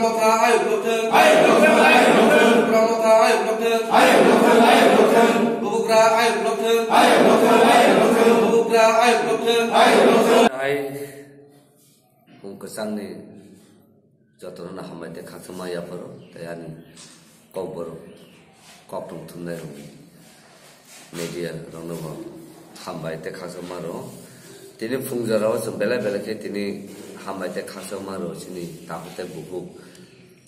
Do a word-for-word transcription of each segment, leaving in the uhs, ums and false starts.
Motha ayuk lokthwng. Ayuk lokthwng, ayuk lokthwng. Bubagra motha ayuk lokthwng. Ayuk lokthwng, ayuk lokthwng. Bubagra ayuk lokthwng. Ayuk lokthwng, ayuk lokthwng. Bubagra ayuk lokthwng. Ayuk lokthwng. Hai, hum kwchangni jotono hambai tei khakchangma yapharo tei ani kokborok, koktwng thumnairokni media rokno bo hambai tei khakchangma rwo. Tini phungjora o chwng belai belai khe tini hambai tei khakchangma rwo chini takhuk tei bukhuk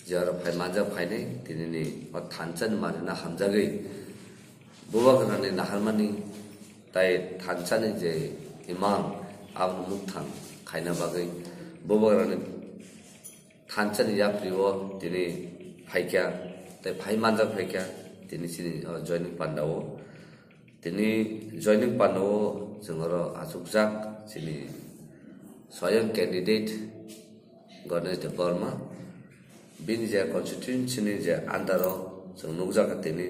je oro phai manjak phainai tinini o thansa ni manwi no hamjagwi bubagrani naharmani tei thansa ni je imang abono mukthang khaina bagwi bubagrani thansa ni yapri o tini phaikha tei phai manjak phaikha tini chini o joining panda o. Tini joining panda o chwng oro achukjak chini soyang candidate Ganesh Debbarma. Bini je constituency ni je under o chwng nukjakha tini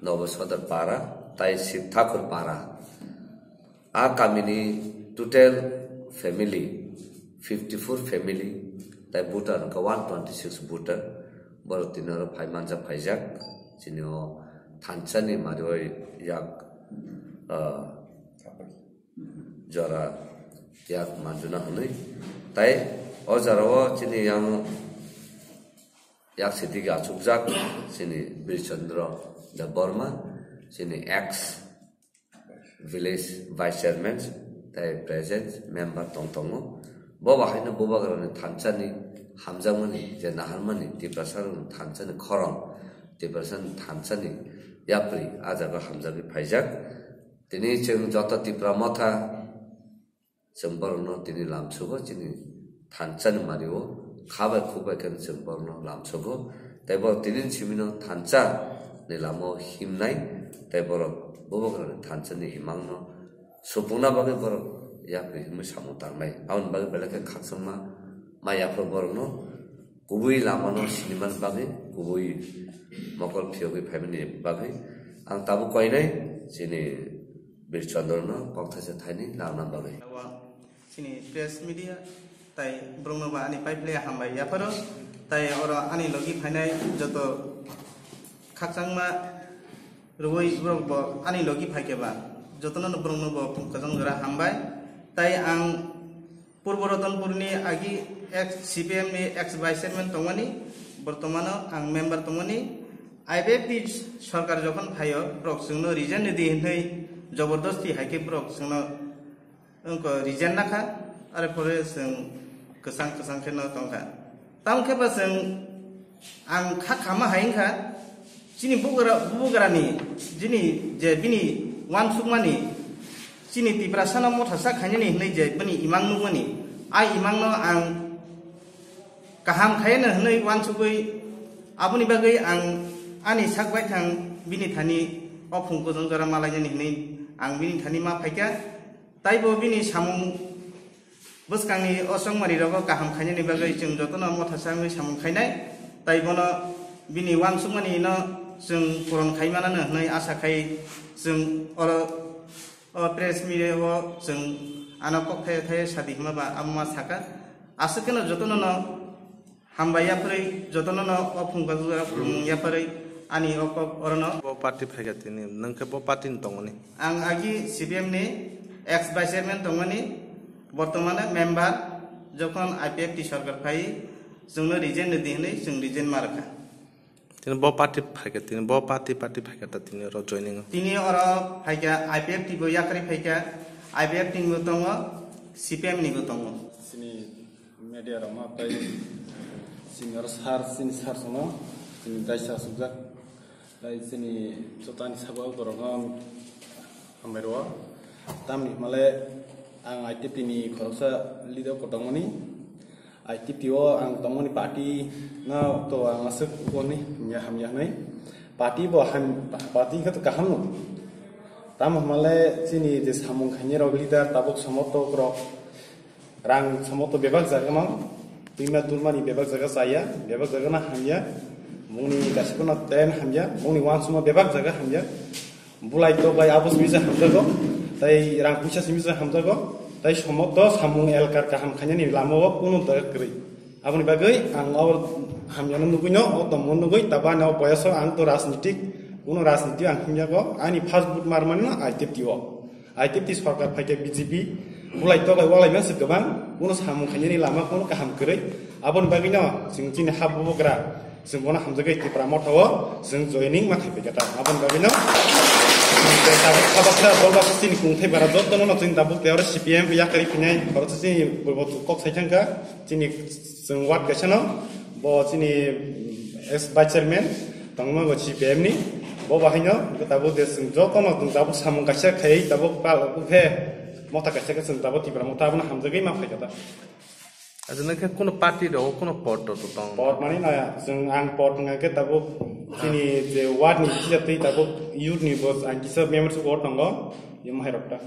Nobo Sodor Para tei Shiv Thakur Para. A kamini total family fifty four family, tei voter hwnkha one twenty six voter. Borok tini oro phai manjak phaijak. Chini o thansa ni mari o yak, ah, jora yak manjuna hwnwi. Tai o jora o chini yang yak sitigi achukjak chini Birchandra Debbarma, chini ex village vice chairman tei present member tong tongo. Bo bahaino bubagrani thansa ni hamjakmani je naharmani Tiprasa rokni thansa ni khorang, Tiprasa ni thansa ni yapri a jaga hamjagwi phaijak. Tini chwng joto Tipra Motha chwng borokno tini lamsugo chini thansa ni mari o kha bai khuk bai khe chwng borokno lamsugo. Tei borok tini simino thansa ni lama o himnai tei borok bubagrani thansa ni imang no supungna bagwi borok yapri himwi samung tangnai. Aboni bagwi belai khe khakchangma ma yaphuru borokno kubui lamano siniman bagwi, kubui mokol phiyogwi phaimani bagwi ang tabuk koinai chini Bir Chandra no kokthaisa thaini langna bagwi. Chini press media tai borokno ba ani paiphle hambai yapharo tai oro ani logi phainai joto khakchangma rwui borok bo ani logi phaikhe ba jotono borokno bo kwchang jora hambai tai ang Purbo Ratanpurni agi ex C P M ni ex vice chairman tongmani, bortomano ang member tongmani. I P F T sorkar jokhon phaio, borok chwngno resign rwdi hinwi jobordosti hai khe borok chwngno wngkha resign nakha, are pore chwng kwchang kwchang kheno tongkha. Tamo khe ba chwng ang kha khama hai wngkha, chini bugra-, bugrani, chini je bini uansukmani, chini Tiprasano mothasa khainani hinwi je bini imang nukmani, a imangno ang kaham khaiano hinwi uansugwi, aboni bagwi ang ani sak baithang bini thani o phung kwchang jora malainani hinwi ang bini thani ma phaikha. Taibo bini samung bwskangni o chongmari rogo kaham khainani bagwi chwng jotono mothasa wngwi samung khainai, tai bono bini uansukmani no chwng puron khai manano hwnwi asa khai chwng oro o press media o chwng ano kok thaya thaya sadi hwnma ba amo ma saka. Aswk kheno jotono no Hambai yapharwi jotono no o phung kajak jora khulumung yapharwi ani o kok orono. Bo party phaikha tini, nwng khe bo party ni tongmani? Ang agi C P M ni ex vice chairman tongmani, bortomane member, jokhon I P F T sorkar phai, chwngno resign rwdi hinwi chwng resign ma rwkha. Tini bo party phaikha tini, bo party, party phaikha ta tini oro joining o? Tini oro phaikha I P F T bo yakarwi phaikha, I P F T ni bo tongo, C P M ni bo tongo. Chini media rok ma tei senior sir, chini sir sono, chini daisa sukjak. Tei chini jotani sabo borok no hambai rwo. Tamni hwnmale ang I T P ni khoroksa leader ko tongmani. I T P o ang tongmani party no to ang aswk wngkha hamya, hamya hwnwi. Party bo ham, party khe to kaham no. Tamo hwnmale chini je samung khainai rok leader tabuk somorthok rok Rang samo to bebak jaga mang, twima turmani bebak jaga chaya, bebak jaga no hamya, bongni kasipano ten hamya, bongni uansukma bebak jaga hamya, bulai toklai abo simi se hamjago, tai rang puisa simi se hamjago, tai somoto samung elkar kaham khainani lama o kunu daga kwrwi. Aboni bagwi ang o Hamyano nugwi no, o tongmo nugwi, tabuk ani o boyoso ang to rajnitik, kuno rajniti ang himyago, ani first vote marmani no I T F T o. I T F T sorkar phaikhe B J P, bulai toklai walai mani se kwbang, kuno samung khainani lama kuno kaham kwrwi. Aboni bagwi no, chwng chini ha bubagra, chwng bono hamjagwi Tipra Motha o, chwng joining ma khai paikha ta. Aboni bagwi no, tabuk khabaksa, bolbaksa chini kungthai bara, jotono no chwng tabuk tei oro C P M yakarwi phinai, oro chini bobo kok sai thangkha, chini chwng ward kaisa no, bo chini ex vice chairman tongma bo C P M ni, bo bahai no tabuk de chwng joto no chwng tabuk samung kaisa khai tabuk pal ukhe motha kaisa khe chwng tabuk Tipra Motha abono hamjagwi ma phaikha ta. Acha nokhe kuno party rok kuno pod rok to tong. Pod mani na chwng ang pod wngkha khe tabuk chini je ward ni sijatwi tabuk youth ni bo ang kisa membership ward tongo, yom hai rok ta.